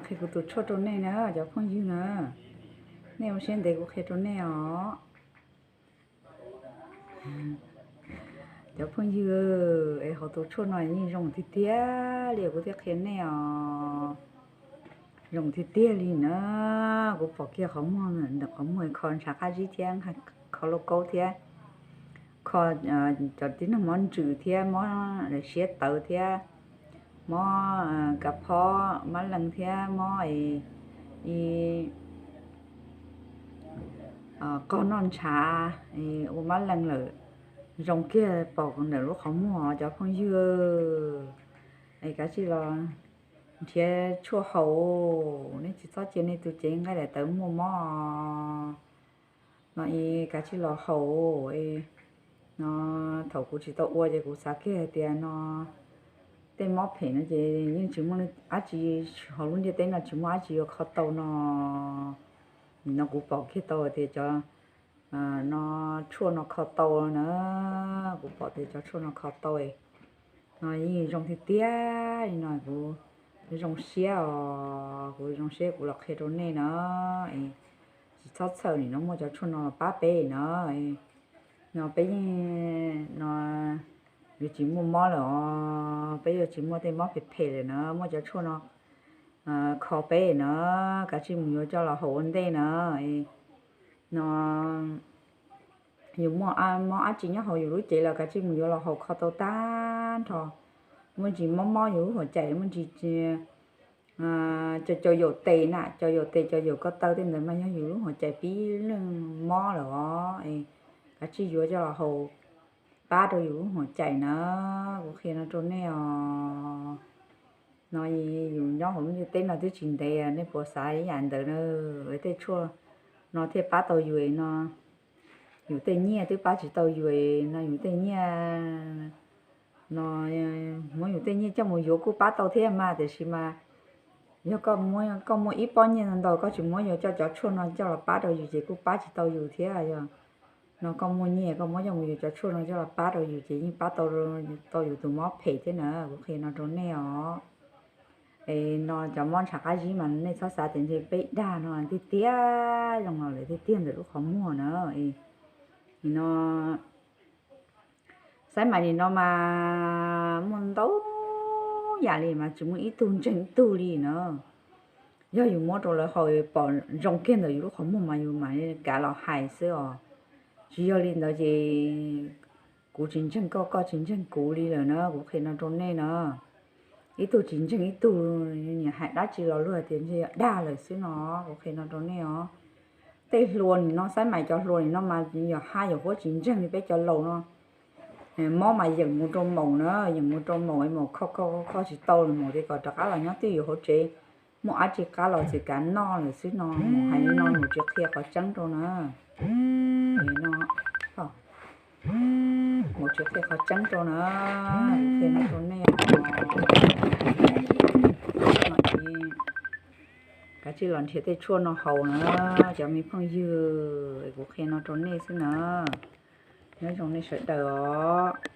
Qhia kuv tus tshuaj rau nej na cov phooj ywg na. Nej ua siab ntev kuv qhia rau nej os. Cov phooj ywg, es hauv tus tshuaj no yeej zoo tiag tiag li kuv thiaj qhia nej os. Zoo tiag tiag li na. Kuv pom kiag qhov muag, ntawm qhov muag kho ntshav qab zib thiab, kho lauj kaub thiab, kho cov tib neeg mob ntsws thiab, mob siab tawv thiab, mob kav phob mab leeg thiab mob qog noj ntshav, ua mab leeg lawm, zoo kiag pom ntawm lub qhov muag cov phooj ywg. Es kav tsij los nrhiav tshuaj haus, nej tsis txhob cia nej tus cev nqaij daim tawv muaj mob no es kav tsij los haus. No thaum kuv tsis tau ua ces kuv xav kiag hais tias no tej mob phem no ces yeej tsis muaj dab tsi, hauv lub ntiaj teb no tsis muaj dab tsi yuav kho tau no. Nim no kuv pom kiag tau tias cov no tshuaj no kho tau na. Kuv pom tias cov tshuaj no kho tau no yeej zoo tiag tiag li no. Kuv zoo siab os, kuv zoo siab kuv los qhia rau nej na. Tsis txhob txhawj, nim no muaj cov tshuaj no los pab peb na. No peb yeej no yuav tsis muaj mob lawm os, peb yuav tsis muaj tej mob phem phem lawm na, muaj cov tshuaj no kho peb na. Kav tsij mus yuav coj los haus ua ntej na. No yus muaj mob dab tsi nyob hauv yus lub cev los kav tsij mus yuav los haus kho tau tag nrho. Muaj ntsis mob mob yus lub huam cai, muaj ntsis cov caum yaum tes na, caum yaum tes caum yaum ko taw tej ntawd mas yog yus lub huam cai pib leej mob lawm os. Kav tsij yuav coj los haus pab rau yus lub huam cai na. Kuv qhia no rau nej os. No yus nyob hauv lub ntiaj teb no twb tsis ntev, nej puas xav ib yam ntawd na. Tej tshuaj no thiaj pab tau yus no. Yus tej nyiaj twb pab tsis tau yus no, yus tej nyiaj no muab yus tej nyiaj coj mus yuav kuj pab tau thiab mas, tiam sis mas yog koj muaj ib pob nyiaj ntau, koj tsis muab yuav coj cov tshuaj no coj los pab rau yus ces kuj pab tsis tau yus thiab. Yog no koj muaj nyiaj koj muab coj mus yuav cov tshuaj no coj los pab rau yus ces yeej pab tau, tau yus tus mob phem thiab na. Kuv qhia no rau nej os. Es no cov mob ntshav qab zib mas nej txhob xav tias ntshe peb dag no tiag tiag, zoo los lawm tiag tiag ntawm lub qhov muag na. No saib mas nim no mas muaj ntau yam li mas tsis muaj ib tug ntseeg ib tug li na. Yog yus muab rau lawv haus pom zoo kiag ntawm yus lub qhov muag mas yus mam kav los hais xwb os. Tsis yog li ntawd ces kuv tsis ntseeg koj, koj tsis ntseeg kuv li lawm na, kuv qhia no rau nej na. Ib tug tsis ntseeg ib tug, niam hais dab tsi los luag tias ntshe yog dag lawm xwb no, kuv qhia no rau nej os. Tej hlua nim no, saib mas cov hlua nim no mas yog haj yog huab tsis ntseeg li peb cov laus no. Mob mas yeem mus rau maum na, yeem mus rau maum, maum kho kho kho tsis tau lawm, maum tias kom rov qab los nyob twj ywm hauv tsev, muaj dab tsi qab los txawm kav noj lawm xwb no. Maum hais li no, maum tsis qhia qhov tseeb rau na. Maum tsis qhia qhov tseeb rau na, qhia no rau nej. Kav tsij los nrhiav tej tshuaj no haus na, cov me phooj ywg, kuv qhia no rau nej xwb na. Nyob zoo nej sawv daws os.